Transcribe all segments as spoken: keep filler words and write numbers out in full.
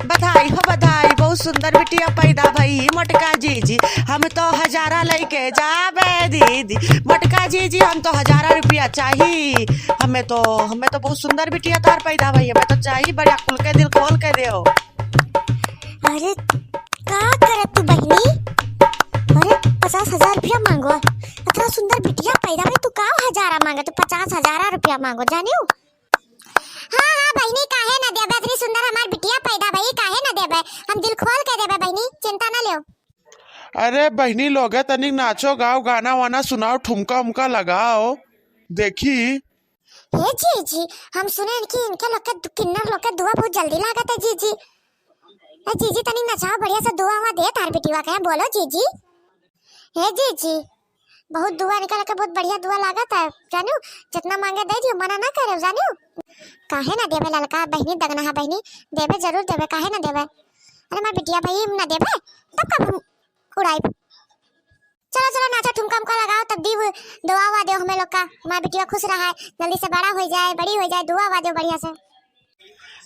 बधाई हो बधाई, बहुत सुंदर बिटिया पैदा भई मोटका जीजी। हम तो हजारा लइके जाबे दीदी, मोटका जीजी, हम तो हजारा रुपया चाही। हमें तो, हमें तो बहुत सुंदर बिटिया तार पैदा भई, हमें तो चाही बढ़िया खुल के दिल खोल के देओ। अरे का करत तू बहिनी? अरे पचास हजार रुपया मांगो, अतना सुंदर बिटिया पैदा भई, तू का हजारा मांगे, तू पचास हजारा रुपया मांगो, जानियो? हाँ, हाँ, बहिनी, काहे ना देबे? इतनी सुंदर हमार बिटिया पैदा भई, काहे ना देबे? हम दिल खोल के देबे, बहिनी, चिंता ना लेओ। अरे बहिनी लोगे, तनिक नाचो, गाओ, गाना वाना सुनाओ, ठुमका उमका लगाओ, देखी। हे जीजी, हम सुने कि इनके लोग के दु-, किन्नर लोग के दुआ बहुत जल्दी लागत है, जीजी। ए जीजी, तनिक नचाओ बढ़िया से, दुआ हुआ दे तार बिटिया के, बोलो जीजी। हे जीजी, बहुत दुआ निकल के, बहुत बढ़िया दुआ लागत है, जानियो, जितना मांगे दे दियो, मना ना करे, जानियो। काहे ना देबे ललका बहिनी, दगनहा बहिनी, देबे जरूर देबे, काहे ना देबे? अरे हमार बिटिया भई, हम ना देबे, तब कब हम उड़ाइब? चलो, चलो, नाचा, ठुमका उमका लगाओ, तब दी दुआ हुआ देओ हमें लोग का, हमार बिटिया खुश रहा है, जल्दी से बड़ा हो जाए, बड़ी हो जाए, दुआ हुआ देओ बढ़िया से।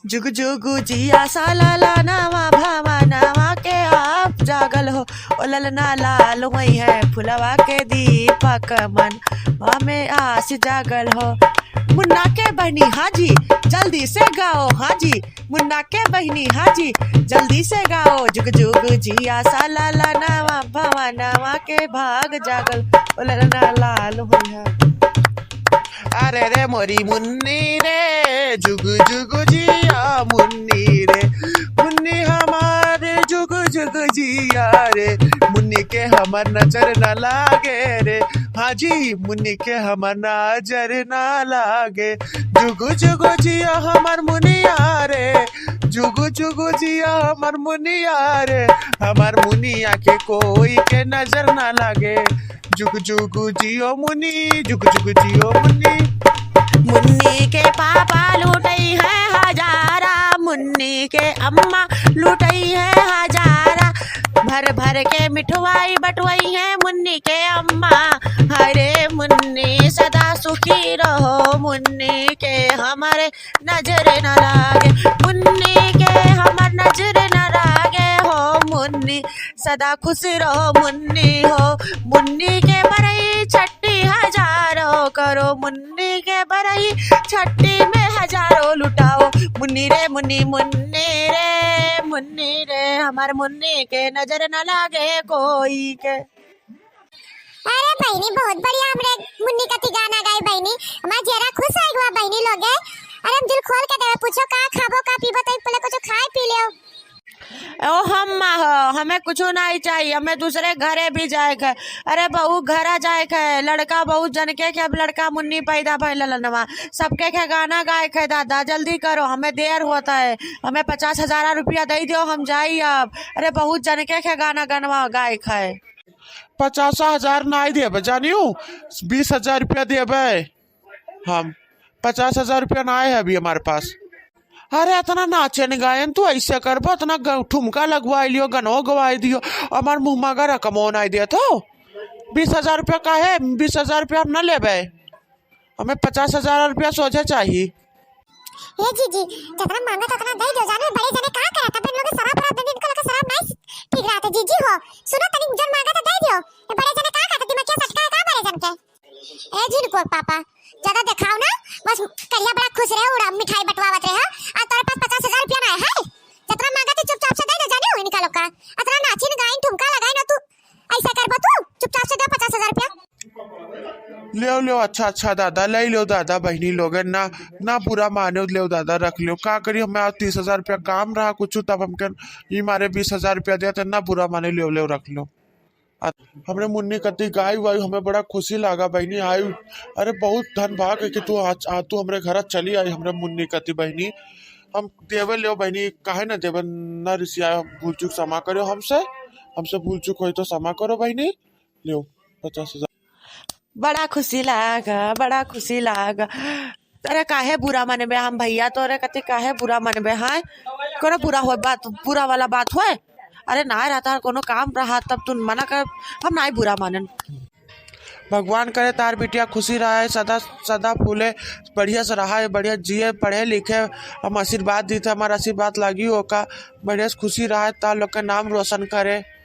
जुग जुग जिया साला लानवा भवनवा के आप जागल हो, ओ ललना लाल होई है फुलवा के दीपक मन, हमें आस जागल हो। मुन्ना के बहिनी हाँ जी, जल्दी से गाओ हाँ जी, मुन्ना के बहिनी हाँ जी, जल्दी से गाओ। जुग जुग जिया साला लानवा भवनवा के भाग जागल, ओ ललना लाल होई है। अरे रे मोरी मुन्नी रे, जुग जुग जिया मुन्नी रे, मुन्नी हमार जुग जुग जिया रे, मुन्नी के हमर नजर न लागे रे, हाँ जी, मुन्नी के हमर नजर न लागे। जुग जुग जिया हमर मुनिया रे, जुग जुग जिया हमर मुनिया रे, हमर मुनिया के कोई के नजर न लागे। जुग जुग जियो मुन्नी, जुग जुग जियो मुन्नी। मुन्नी के पापा लूटई है हजारा, मुन्नी के अम्मा लूटई है हजारा, भर भर के मिठवाई बटवई है मुन्नी के अम्मा। हरे मुन्नी सदा सुखी रहो, मुन्नी के हमरे नजर न लागे, मुन्नी के हमर नजर न लागे हो मुन्नी, सदा खुश रहो मुन्नी हो। मुन्नी के बरई छट्टी हजारों करो, मुन्नी के बरई छट्टी में हजारों लुटाओ। मुन्नी रे मुन्नी, मुन्नी रे मुन्नी रे, हमार मुन्नी के नजर न लागे कोई के। अरे बहिनी, बहुत बढ़िया हमरे मुन्नी कती गाना गाई बहिनी, हमार जियरा खुश हो गवा बहिनी लोगे। अरे हम दिल खोल के देवे, पूछो का खाबो का पीबो, तो पहले कुछ खाए पी लियो। ओ हम माँ हो, हमें कुछ नहीं चाहिए, हमें दूसरे घरे भी जाए के। अरे बहू घरा जाए के, लड़का बहुत जन के, के अब लड़का मुन्नी पैदा भइल ललनवा, सबके के गाना गाए के। दादा जल्दी करो, हमें देर होता है, हमें पचास हजार रुपया दे दो, हम जाई अब। अरे बहुत जन के, के गाना गनवा गाए के। पचास हजार नाई देबे, जानियो, बीस हजार रुपया देबे हम। पचास हजार रुपया नाई है अभी हमारे पास। अरे, इतना नाचन गायन तू ऐसे करबो, इतना ग-, ठुमका लगवाई लियो, गनो गवाई दियो, हमार मुँह मांगा रकमो नाई देत हो। बीस हजार रुपया काहे? बीस हजार रुपया हम ना लेबे। हमें पचास हजार रुपया सोझे चाही। ए जीजी, जितना मांगा था उतना दे दो, जानो बड़े जने का करत, अपन लोग शराब वराब दे दे, इनको लोग शराब नहीं ठीक रहता। जीजी हो, सुनो तनी, जन मांगा था दे दो, ये बड़े जने का करत, दिमाग क्या सटका है का बड़े जन के? ए जिनको पापा, ज्यादा दिखाओ ना, बस करिया बड़ा खुश रहे, उड़ा मिठाई बंटवावत रहे, आज तोरे पास पचास हजार रुपया ना है, जितना मांगा था चुपचाप से दे दो, जाने हो इनका लोग का, अतना नाचिन गाइन ठुमका लगाइन तू, ऐसा करबो तू, चुपचाप से दे पचास हजार रुपया। लेव, लेव, अच्छा, अच्छा, दादा, ले लेव, दादा, बहिनी लोगन, ना, ना बुरा माने, लेव, दादा, रख लेव। का करी, हमें आज तीस हजार रुपया काम रहा कुछ, तब हमके ई मारे बीस हजार रुपया दिया, तो ना बुरा माने, लेव, लेव, रख लेव। आ, हमरे मुन्नी कती गाई वाई, हमें बड़ा खुशी लागा, बहिनी, आई, अरे, बहुत धन भाग है कि तू आज, आ, तू हमरे घर चली आई, हमरे मुन्नी कती, बहिनी। हम देवे लेव, बहिनी, काहे ना देवे, ना रिसिया, भूल चूक क्षमा करो हमसे, हमसे भूल चूक होई तो क्षमा करो, बहिनी। लेव, पचास हजार। बड़ा खुशी लागा, बड़ा खुशी लागा। अरे काहे बुरा मनबे हम भैया, तोरे कती काहे बुरा मनबे हैं? कोनो बुरा हो बात, बुरा वाला बात होए? अरे ना रहता, कोनो काम रहा तब तू मना कर, हम नाई बुरा मानन। भगवान करे तार बिटिया खुशी रहे, सदा सदा फूले, बढ़िया से रहे, बढ़िया जिए, पढ़े लिखे, हम आशीर्वाद दीत है, हमार आशीर्वाद लागी ओका, बढ़िया से खुशी रहे, तार लोग के नाम रोशन करे।